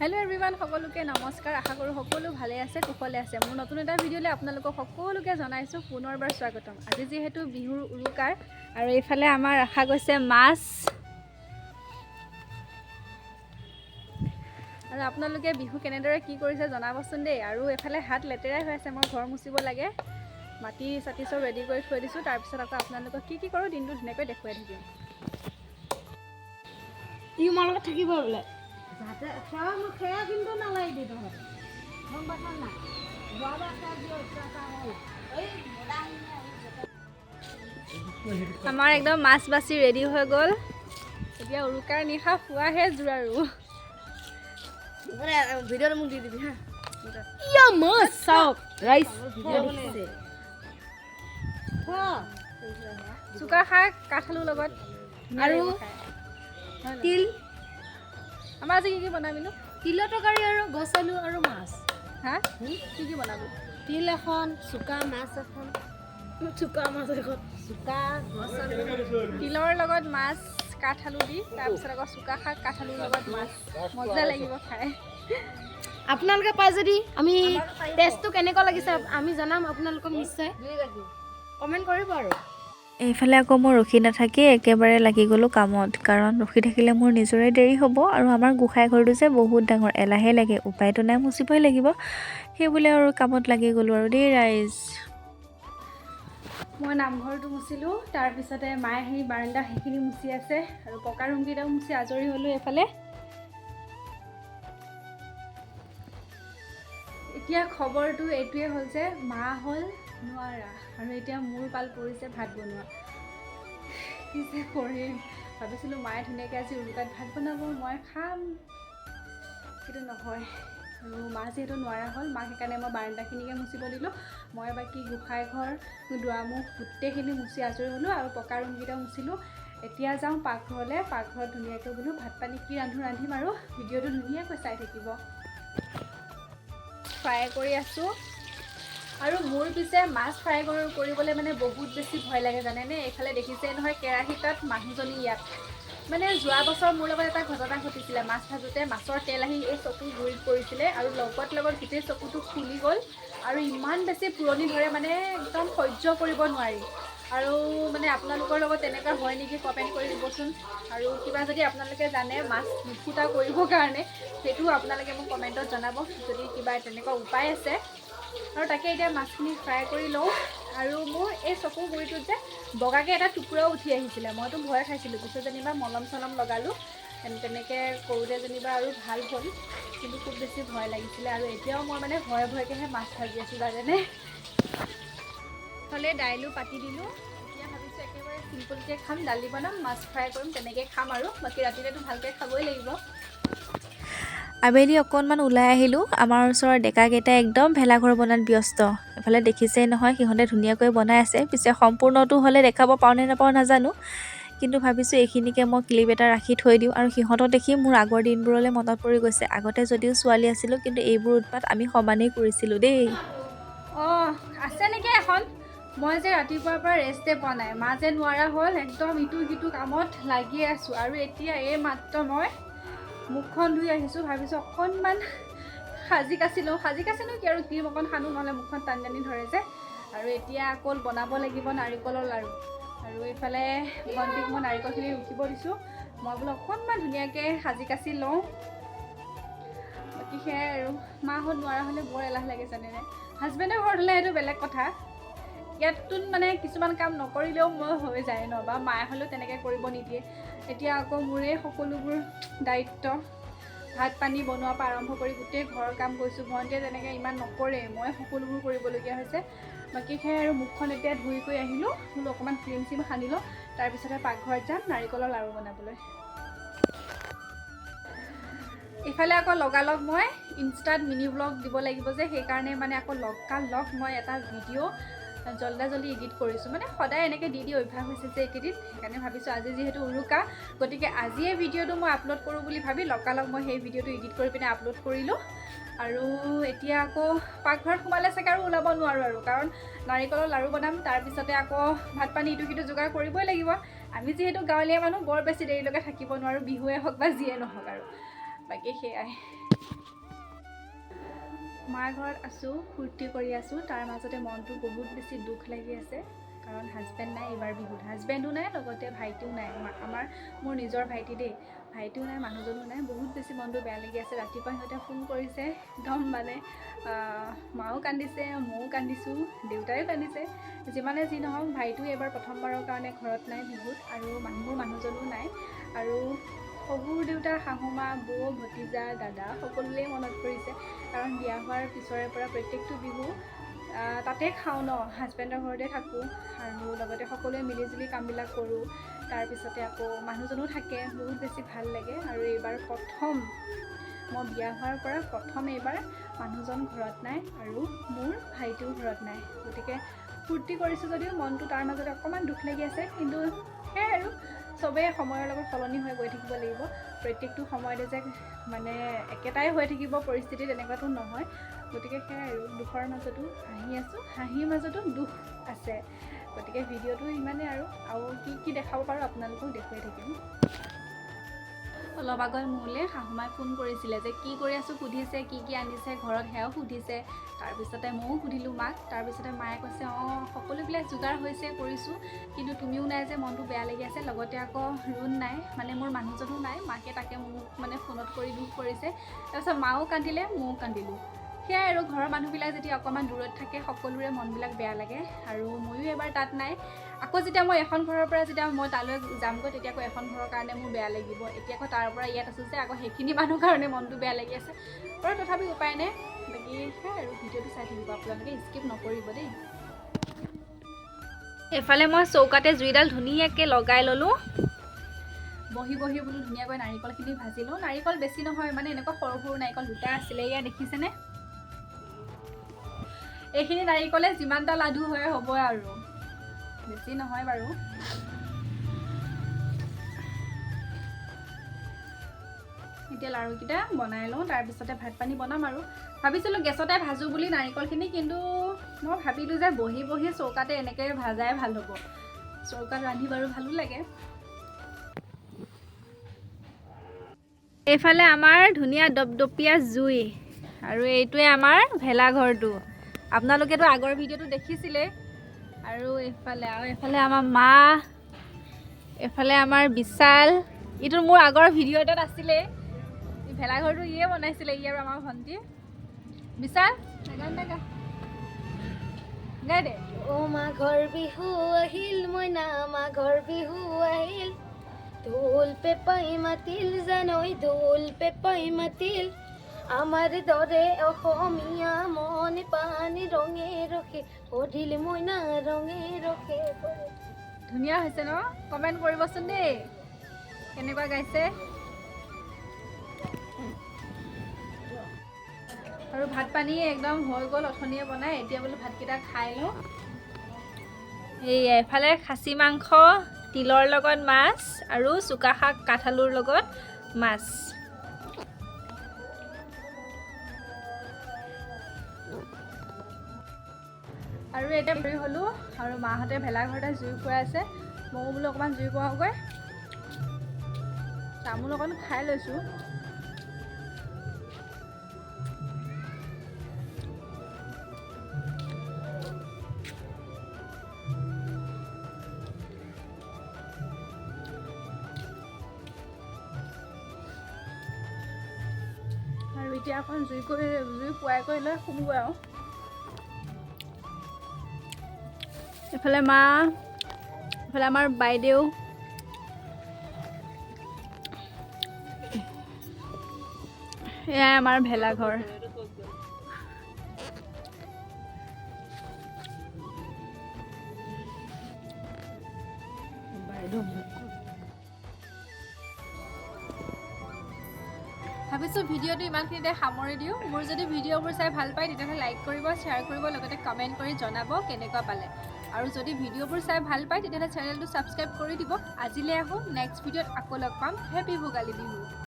Hello' everyone, সকলোকে নমস্কাৰ। আশা কৰোঁ সকলো ভালে আছে, কুশলে আছে। মোৰ নতুন এটা ভিডিঅ'লৈ আপোনালোকক সকলোকে জনাইছোঁ পুনৰবাৰ স্বাগতম। আজি যিহেতু বিহুৰ উৰুকাৰ আৰু এইফালে আমাৰ ৰখা গৈছে মাছ। আৰু আপোনালোকে বিহু কেনেদৰে কি কৰিছে জনাবচোন দেই। আৰু এইফালে হাত লেতেৰাই হৈ আছে, মই ঘৰ মুচিব লাগে, মাটি চাটি চব ৰেডি কৰি থৈ দিছোঁ। তাৰপিছত আকৌ আপোনালোকক কি কি কৰোঁ দিনটো ধুনীয়াকৈ দেখুৱাই থাকিম। ই মোৰ লগত থাকিব বোলে। যাতে সেৱা মোক সেয়া কিন্তু নালাগে তহঁতে, গম পাইছ নাই? যোৱাবাৰ সেৱা দিয়া অত্যাচাৰ হ'ল। এই। আমাৰ একদম মাছ বাছি ৰেডি হৈ গ'ল। এতিয়া উৰুকাৰ নিশা খোৱাহে জোৰ আৰু। ভিডিঅ'টো মোক দি দিবি হা। ইয়া মাছ চাওক ৰাইজ। খোৱা। চুকা শাক কাঠআলুৰ লগত ধুনীয়া আৰু লাগিব খাই। হয় নাই? তিল। আমাৰ আজি কি কি বনাবিনো? তিলৰ তৰকাৰী আৰু গছ আলু আৰু মাছ। হা, কি কি বনাবি? তিল এখন, চুকা মাছ এখন। চুকা মাছ এখন। চুকা গছ আলু। তিলৰ লগত মাছ কাঠআলু দি, তাৰপিছত আকৌ চুকা শাক কাঠআলুৰ লগত মাছ, মজা লাগিব খাই। আপোনালোকে পাই যদি আমি টেষ্টটো কেনেকুৱা লাগিছে আমি জনাম আপোনালোকক, নিশ্চয় কমেণ্ট কৰিব। আৰু এইফালে আকৌ মই ৰখি নাথাকি একেবাৰে লাগি গ'লোঁ কামত, কাৰণ ৰখি থাকিলে মোৰ নিজৰে দেৰি হ'ব। আৰু আমাৰ গোঁসাই ঘৰটো যে বহুত ডাঙৰ, এলাহে লাগে, উপায়তো নাই, মুচিবই লাগিব। সেই বুলি আৰু কামত লাগি গ'লোঁ আৰু দেই ৰাইজ। মই নামঘৰটো মুচিলোঁ, তাৰপিছতে মায়ে সেই বাৰাণ্ডা সেইখিনি মুচি আছে আৰু পকা ৰুমকেইটাও মুচি আজৰি হ'লোঁ। এইফালে এতিয়া খবৰটো এইটোৱে হ'ল যে মা হ'ল নোৱাৰা আৰু এতিয়া মোৰ পাল পৰিছে ভাত বনোৱা। কি যে কৰিম! ভাবিছিলোঁ মায়ে ধুনীয়াকৈ আজি উৰুকাত ভাত বনাব, মই খাম, কিন্তু নহয়। আৰু মা যিহেতু নোৱাৰা হ'ল, মাক সেইকাৰণে মই বাৰাণ্ডাখিনিকে মুচিব দিলোঁ। মই বাকী গোঁসাই ঘৰ, দুৱাৰমুখ গোটেইখিনি মুচি আজৰি হ'লোঁ আৰু পকা ৰুমকেইটাও মুচিলোঁ। এতিয়া যাওঁ পাকঘৰলৈ। পাকঘৰত ধুনীয়াকৈ বোলো ভাত পানী কি ৰান্ধো ৰান্ধিম আৰু ভিডিঅ'টো ধুনীয়াকৈ চাই থাকিব। ফ্ৰাই কৰি আছোঁ। আৰু মোৰ পিছে মাছ ফ্ৰাই কৰিবলৈ মানে বহুত বেছি ভয় লাগে, জানেনে? এইফালে দেখিছে নহয় কেৰাহী তাত, মানুহজনী ইয়াত। মানে যোৱা বছৰ মোৰ লগত এটা ঘটনা ঘটিছিলে। মাছ ভাজোঁতে মাছৰ তেল আহি এই চকুৰ গুৰিত পৰিছিলে আৰু লগত লগত গোটেই চকুটো ফুলি গ'ল আৰু ইমান বেছি পুৰণি ধৰে, মানে একদম সহ্য কৰিব নোৱাৰি। আৰু মানে আপোনালোকৰ লগত তেনেকুৱা হয় নেকি কমেণ্ট কৰি দিবচোন। আৰু কিবা যদি আপোনালোকে জানে মাছ নুফুটা কৰিবৰ কাৰণে, সেইটোও আপোনালোকে মোক কমেণ্টত জনাব, যদি কিবা তেনেকুৱা উপায় আছে। আৰু তাকে এতিয়া মাছখিনি ফ্ৰাই কৰি লওঁ। আৰু মোৰ এই চকুৰ গুৰিটোত যে বগাকৈ এটা টুকুৰাও উঠি আহিছিলে, মইতো ভয় খাইছিলোঁ। পিছত যেনিবা মলম চলম লগালোঁ, তেনেকৈ কৰোঁতে যেনিবা আৰু ভাল হ'ল, কিন্তু খুব বেছি ভয় লাগিছিলে। আৰু এতিয়াও মই মানে ভয়ে ভয়কৈহে মাছ ভাজি আছোঁ, জানেনে? ইফালে দাইলো পাতি দিলোঁ। এতিয়া ভাবিছোঁ একেবাৰে চিম্পুলকৈ খাম, দালি বনাম, মাছ ফ্ৰাই কৰিম, তেনেকৈ খাম। আৰু বাকী ৰাতিলেতো ভালকৈ খাবই লাগিব। আবেলি অকণমান ওলাই আহিলোঁ। আমাৰ ওচৰৰ ডেকাকেইটাই একদম ভেলাঘৰ বনাত ব্যস্ত। এফালে দেখিছেই নহয়, সিহঁতে ধুনীয়াকৈ বনাই আছে। পিছে সম্পূৰ্ণটো হ'লে দেখাব পাৰোঁ নে নাপাওঁ নাজানো, কিন্তু ভাবিছোঁ এইখিনিকে মই ক্লিপ এটা ৰাখি থৈ দিওঁ। আৰু সিহঁতক দেখি মোৰ আগৰ দিনবোৰলৈ মনত পৰি গৈছে। আগতে যদিও ছোৱালী আছিলোঁ, কিন্তু এইবোৰ উৎপাত আমি সমানেই কৰিছিলোঁ দেই। অঁ, আছে নেকি এখন? মই যে ৰাতিপুৱাৰ পৰা ৰেষ্টে পোৱা নাই। মা যে নোৱাৰা হ'ল, একদম ইটো সিটো কামত লাগি আছোঁ। আৰু এতিয়া এই মাত্ৰ মই মুখখন ধুই আহিছোঁ। ভাবিছোঁ অকণমান সাজি কাচি লওঁ। সাজি কাচিনো কি আৰু, ক্ৰীম অকণ সানো, নহ'লে মুখখন টানি টানি ধৰে যে। আৰু এতিয়া আকৌ বনাব লাগিব নাৰিকলৰ লাড়ু। আৰু এইফালে ভণ্টিক মই নাৰিকলখিনি ৰুকিব দিছোঁ। মই বোলো অকণমান ধুনীয়াকৈ সাজি কাচি লওঁ। বাকী সেয়াই আৰু, মাহঁত নোৱাৰা হ'লে বৰ এলাহ লাগে, জানেনে? হাজবেণ্ডৰ ঘৰত হ'লে সেইটো বেলেগ কথা। ইয়াততো মানে কিছুমান কাম নকৰিলেও মই হৈ যায় ন, বা মায়ে হ'লেও তেনেকৈ কৰিব নিদিয়ে। এতিয়া আকৌ মোৰে সকলোবোৰ দায়িত্ব, ভাত পানী বনোৱাৰ পৰা আৰম্ভ কৰি গোটেই ঘৰৰ কাম কৰিছোঁ। ভণ্টিয়ে তেনেকৈ ইমান নকৰে, মই সকলোবোৰ কৰিবলগীয়া হৈছে। বাকী সেয়াই আৰু, মুখখন এতিয়া ধুই কৰি আহিলোঁ, বোলো অকণমান ক্ৰীম চিম সানি লওঁ, তাৰপিছতে পাকঘৰত যাম নাৰিকলৰ লাড়ু বনাবলৈ। ইফালে আকৌ লগালগ মই ইনষ্টাত মিনি ব্লগ দিব লাগিব যে, সেইকাৰণে মানে আকৌ লগালগ মই এটা ভিডিঅ' জল্দা জল্দি এডিট কৰিছোঁ। মানে সদায় এনেকৈ দি দি অভ্যাস হৈছে যে এইকেইদিন, সেইকাৰণে ভাবিছোঁ আজি যিহেতু উৰুকা, গতিকে আজিয়ে ভিডিঅ'টো মই আপলোড কৰোঁ বুলি ভাবি লগালগ মই সেই ভিডিঅ'টো এডিট কৰি পিনে আপলোড কৰিলোঁ। আৰু এতিয়া আকৌ পাকঘৰত সোমালে চাগে আৰু ওলাব নোৱাৰোঁ আৰু, কাৰণ নাৰিকলৰ লাড়ু বনাম, তাৰপিছতে আকৌ ভাত পানী ইটো সিটো যোগাৰ কৰিবই লাগিব। আমি যিহেতু গাঁৱলীয়া মানুহ, বৰ বেছি দেৰিলৈকে থাকিব নোৱাৰোঁ, বিহুৱে হওক বা যিয়ে নহওক। আৰু বাকী সেয়াই, মাৰ ঘৰত আছোঁ, ফূৰ্তি কৰি আছোঁ, তাৰ মাজতে মনটো বহুত বেছি দুখ লাগি আছে, কাৰণ হাজবেণ্ড নাই এইবাৰ বিহুত। হাজবেণ্ডো নাই, লগতে ভাইটিও নাই। আমাৰ মোৰ নিজৰ ভাইটি দেই, ভাইটিও নাই, মানুহজনো নাই। বহুত বেছি মনটো বেয়া লাগি আছে। ৰাতিপুৱা সিহঁতে ফোন কৰিছে একদম, মানে মাও কান্দিছে, ময়ো কান্দিছোঁ, দেউতায়ো কান্দিছে। যিমানে যি নহওক, ভাইটিও এইবাৰ প্ৰথমবাৰৰ কাৰণে ঘৰত নাই বিহুত, আৰু মোৰ মানুহজনো নাই। আৰু শহুৰ দেউতা, শাহুমা, বৌ, ভতিজা, দাদা সকলোৰে মনত পৰিছে, কাৰণ বিয়া হোৱাৰ পিছৰে পৰা প্ৰত্যেকটো বিহু তাতে খাওঁ ন, হাজবেণ্ডৰ ঘৰতে থাকোঁ, আৰু লগতে সকলোৱে মিলিজুলি কামবিলাক কৰোঁ। তাৰপিছতে আকৌ মানুহজনো থাকে, বহুত বেছি ভাল লাগে। আৰু এইবাৰ প্ৰথম, মই বিয়া হোৱাৰ পৰা প্ৰথম এইবাৰ মানুহজন ঘৰত নাই আৰু মোৰ ভাইটিও ঘৰত নাই। গতিকে ফূৰ্তি কৰিছোঁ যদিও মনটো তাৰ মাজতে অকণমান দুখ লাগি আছে। কিন্তু সেয়াই আৰু, চবেই সময়ৰ লগত সলনি হৈ গৈ থাকিব লাগিব। প্ৰত্যেকটো সময়তে যে মানে একেটাই হৈ থাকিব পৰিস্থিতি, তেনেকুৱাতো নহয়। গতিকে সেয়াই আৰু, দুখৰ মাজতো হাঁহি আছোঁ, হাঁহিৰ মাজতো দুখ আছে। গতিকে ভিডিঅ'টো ইমানেই আৰু, আৰু কি কি দেখাব পাৰোঁ আপোনালোকক দেখুৱাই থাকিম। অলপ আগত মোলৈ শাহুমাই ফোন কৰিছিলে যে কি কৰি আছোঁ সুধিছে, কি কি আনিছে ঘৰত সেয়াও সুধিছে। তাৰপিছতে ময়ো সুধিলোঁ মাক। তাৰপিছতে মায়ে কৈছে, অঁ, সকলোবিলাক যোগাৰ হৈছে, কৰিছোঁ, কিন্তু তুমিও নাই যে মনটো বেয়া লাগি আছে। লগতে আকৌ ৰুণ নাই, মানে মোৰ মানুহজনো নাই। মাকে তাকে মোক মানে ফোনত কৰি দুখ কৰিছে। তাৰপিছত মাও কান্দিলে, ময়ো কান্দিলোঁ। সেয়াই আৰু, ঘৰৰ মানুহবিলাক যেতিয়া অকণমান দূৰত থাকে সকলোৰে মনবিলাক বেয়া লাগে। আৰু ময়ো এবাৰ তাত নাই। আকৌ যেতিয়া মই এখন ঘৰৰ পৰা যেতিয়া মই তালৈ যামগৈ, তেতিয়া আকৌ এখন ঘৰৰ কাৰণে মোৰ বেয়া লাগিব। এতিয়া আকৌ তাৰ পৰা ইয়াত আছোঁ যে আকৌ সেইখিনি মানুহৰ কাৰণে মনটো বেয়া লাগি আছে বাৰু, তথাপি উপায় নাই। বাকী সেয়াই আৰু, ভিডিঅ'টো চাই থাকিব আপোনালোকে, স্কিপ নকৰিব দেই। এইফালে মই চৌকাতে জুইডাল ধুনীয়াকৈ লগাই ল'লোঁ। বহি বহি বোলো ধুনীয়াকৈ নাৰিকলখিনি ভাজিলোঁ। নাৰিকল বেছি নহয়, মানে এনেকুৱা সৰু সৰু নাৰিকল দুটা আছিলে, এয়া দেখিছেনে? এইখিনি নাৰিকলে যিমানটা লাডু হয় হ'ব আৰু, বেছি নহয় বাৰু। এতিয়া লাড়ুকেইটা বনাই লওঁ, তাৰপিছতে ভাত পানী বনাম। আৰু ভাবিছিলোঁ গেছতে ভাজোঁ বুলি নাৰিকলখিনি, কিন্তু মই ভাবিলোঁ যে বহি বহি চৌকাতে এনেকৈ ভাজাই ভাল হ'ব। চৌকাত ৰান্ধি বাৰু ভালো লাগে। এইফালে আমাৰ ধুনীয়া দপদপীয়া জুই, আৰু এইটোৱে আমাৰ ভেলাঘৰটো। আপোনালোকেতো আগৰ ভিডিঅ'টো দেখিছিলে। আৰু এইফালে আমাৰ মা, এইফালে আমাৰ বিশাল। এইটো মোৰ আগৰ ভিডিঅ' এটাত আছিলে। এই ভেলাঘৰটো ইয়ে বনাইছিলে, ই আৰু আমাৰ ভণ্টি। বিশাল, গান এটা গা, গাই দে। অ মাঘৰ বিহু আহিল মইনা, মাঘৰ বিহু আহিল, ঢোল পেঁপাই মাতিল জানৈ, ঢোল পেঁপাই মাতিল, আমাৰ দৰে অসমীয়া মন পানী ৰঙে ৰসে ভৰিল মইনা, ৰঙে ৰসে ভৰিল। ধুনীয়া হৈছে ন? কমেণ্ট কৰিবচোন দেই, কেনেকুৱা গাইছে। আৰু ভাত পানী একদম হৈ গ'ল অথনিয়ে বনাই। এতিয়া বোলো ভাতকেইটা খাই লওঁ। এই এফালে খাচী মাংস, তিলৰ লগত মাছ আৰু চুকা শাক কাঠআলুৰ লগত মাছ। আৰু এতিয়া ফ্ৰী হ'লোঁ আৰু মাহঁতে ভেলাঘৰতে জুই ফুৱাই আছে। ময়ো বোলো অকণমান জুই ফুৱাওঁগৈ। তামোল অকণ খাই লৈছোঁ। আৰু এতিয়া অকণ জুই পুৱাই কৰি লৈ শুমগৈ। আৰু এইফালে মা, এইফালে আমাৰ বাইদেউ। এয়াই আমাৰ ভেলাঘৰ। ভাবিছোঁ ভিডিঅ'টো ইমানখিনিতে সামৰি দিওঁ। মোৰ যদি ভিডিঅ'বোৰ চাই ভাল পায়, তেতিয়াহ'লে লাইক কৰিব, শ্বেয়াৰ কৰিব, লগতে কমেণ্ট কৰি জনাব কেনেকুৱা পালে। আৰু যদি ভিডিঅ'বোৰ চাই ভাল পায়, তেতিয়াহ'লে চেনেলটো ছাবস্ক্ৰাইব কৰি দিব। আজিলৈ আহোঁ, নেক্সট ভিডিঅ'ত আকৌ লগ পাম। হেপী ভোগালী বিহু।